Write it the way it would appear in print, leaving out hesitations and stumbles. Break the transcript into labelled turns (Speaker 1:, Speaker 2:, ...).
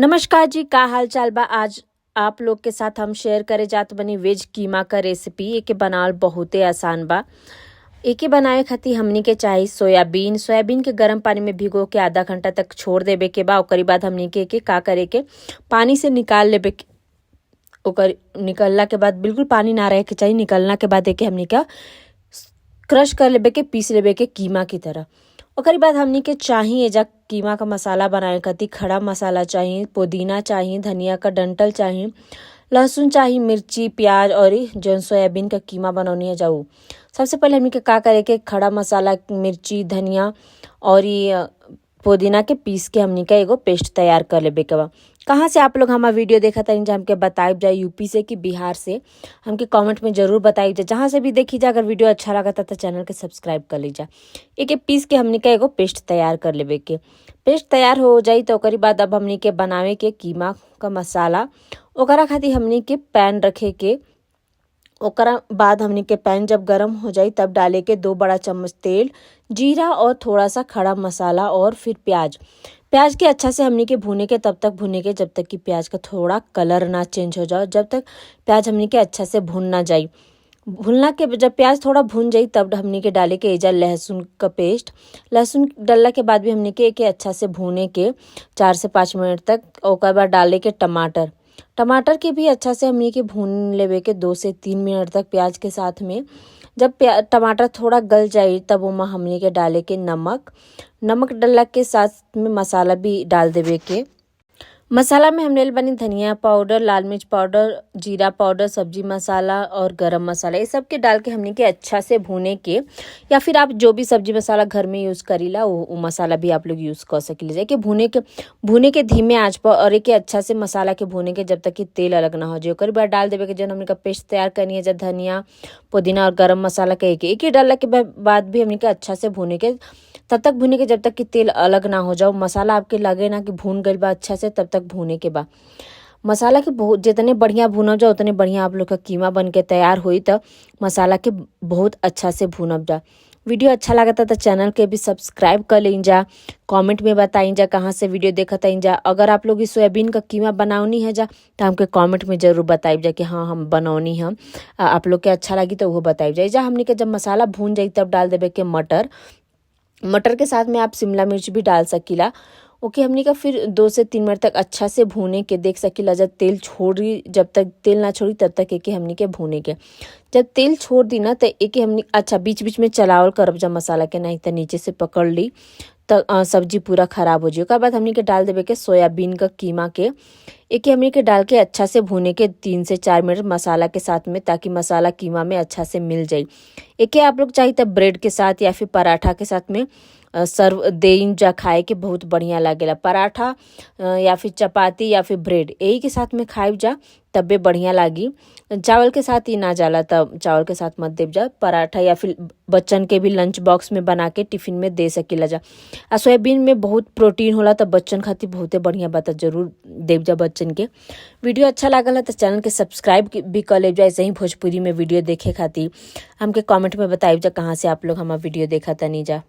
Speaker 1: नमस्कार जी, का हाल चाल बा। आज आप लोग के साथ हम शेयर करे जात बनी वेज कीमा का रेसिपी। एके बनावल बहुते आसान बा। एके बनावे खातिर हमनी के चाही सोयाबीन। सोयाबीन के गरम पानी में भिगो के आधा घंटा तक छोड़ देवे के बा। ओकरी बाद हमनी के एके का करे के पानी से निकाल लेबे के। ओकर निकलला के बाद बिल्कुल पानी ना रहे के चाही। निकलना के बाद एके हमनी का क्रश कर लेबे के, पीस लेबे के कीमा की तरह। ओकरी बाद हमनी के चाही एजा कीमा का मसाला बनावे खातिर खड़ा मसाला चाही, पुदीना चाही, धनिया का डंठल चाही, लहसुन चाही, मिर्ची, प्याज और जौन सोयाबीन का कीमा बनौनी है जाऊ। सबसे पहले हमनी के का करे के खड़ा मसाला, मिर्ची, धनिया और ये पुदीना के पीस के हमनी का एगो पेस्ट तैयार कर लेबे के बा। कहाँ से आप लोग हमार वीडियो देखा तानी जा हमके बताइब जाए, यूपी से कि बिहार से, हमके कमेंट में जरूर बताइब जा। जहाँ से भी देखी जा, अगर वीडियो अच्छा लगता तो चैनल के सब्सक्राइब कर लीजा। एके पीस के हमनी का एगो पेस्ट तैयार कर लेबे के। पेस्ट तैयार हो जाई तो ओकरी बाद अब हमनी के बनावे के कीमा का मसाला। ओकरा खातिर हमनी के पैन रखे के। ओकरा बाद हमनी के पैन जब गरम हो जाई तब डाले के 2 बड़ा चम्मच तेल, जीरा और थोड़ा सा खड़ा मसाला और फिर प्याज। प्याज के अच्छा से हमनी के भुने के, तब तक भुने के जब तक कि प्याज का थोड़ा कलर ना चेंज हो जाओ, जब तक प्याज हमनी के अच्छा से भुन ना जाई। भुनला के जब प्याज थोड़ा भुन जाई तब हमनी के डाले के एजा लहसुन का पेस्ट। लहसुन डालला के बाद भी हमनी के एके अच्छा से भुने के 4 से 5 मिनट तक। ओकर बाद डाले के टमाटर। टमाटर के भी अच्छा से हमनी के भून लेवे के 2 से 3 मिनट तक प्याज के साथ में। जब टमाटर थोड़ा गल जाए तब ओमा हमनी के डाले के नमक। नमक डालला के साथ में मसाला भी डाल देवे के। मसाला में हम लेल बनी धनिया पाउडर, लाल मिर्च पाउडर, जीरा पाउडर, सब्जी मसाला और गरम मसाला। ये सब के डाल के हमनी के अच्छा से भुने के, या फिर आप जो भी सब्जी मसाला घर में यूज़ करीला वो मसाला भी आप लोग यूज़ कर सकीला। जाके भुने के धीमे आंच पर और एके अच्छा से मसाला के भुने के जब तक कि तेल अलग ना हो जाए। ओकर बाद डाल देवे के जौन हमनी का पेस्ट तैयार करनी है, जब धनिया, पुदीना और गरम मसाला के एके एके डालला के बाद भी हमनी के अच्छा से भुने के, तब तक भुने के जब तक कि तेल अलग ना हो जाओ। मसाला आपके लगे ना कि भून गइल बा अच्छा से, तब तक भुने के बा। मसाला के बहुत जितने बढ़िया भुनब जा उतने बढ़िया आप लोग का कीमा बन के तैयार होई। त मसाला के बहुत अच्छा से भुनब जा। वीडियो अच्छा लगता तो चैनल के भी सब्सक्राइब कर लें जा। कमेंट में बताई जा कहाँ से वीडियो देखत आइन जा। अगर आप लोग इस सोयाबीन का कीमा बनावनी है जा तो हमके कमेंट में जरूर बताइब जा कि हाँ हम बनौनी है। आप लोग के अच्छा लगी तो वो बताइब जा। जा हमनी के जब मसाला भून जाई तब डाल देवे के मटर। मटर के साथ में आप शिमला मिर्च भी डाल सकीला। ओके हमनी का फिर 2 से 3 मिनट तक अच्छा से भूने के देख सकीला। जब तेल छोड़ी, जब तक तेल ना छोड़ी तब तक एके हमनी के भूने के। जब तेल छोड़ दी ना तो एके हमनी अच्छा बीच बीच में चलावल करब जब मसाला के, नहीं तो नीचे से पकड़ ली तो सब्जी पूरा खराब हो जाए। ओकर बाद हमनी के डाल देवे के सोयाबीन का कीमा के। एके हमनी के डाल के अच्छा से भुने के 3 से 4 मिनट मसाला के साथ में, ताकि मसाला कीमा में अच्छा से मिल जाए। एके आप लोग चाहे तो ब्रेड के साथ या फिर पराठा के साथ में सर्व देइन जा, खाए के बहुत बढ़िया लागेला। पराठा या फिर चपाती या फिर ब्रेड यही के साथ में खाइब जा तबे बढ़िया लागी। चावल के साथ ही ना जाला तब चावल के साथ मत देव जा। पराठा या फिर बच्चन के भी लंच बॉक्स में बना के टिफिन में दे सकीला जा। आ सोयाबीन में बहुत प्रोटीन होला तो बच्चन खातिर बहुते बढ़िया बात, जरूर देव जा बच्चन के। वीडियो अच्छा लागल है तो चैनल के सब्सक्राइब भी कर ले जा। ऐसे ही भोजपुरी में वीडियो देखे खातिर हमके कमेंट में बताइब जा कहाँ से आप लोग हमार वीडियो देखा तनी जा।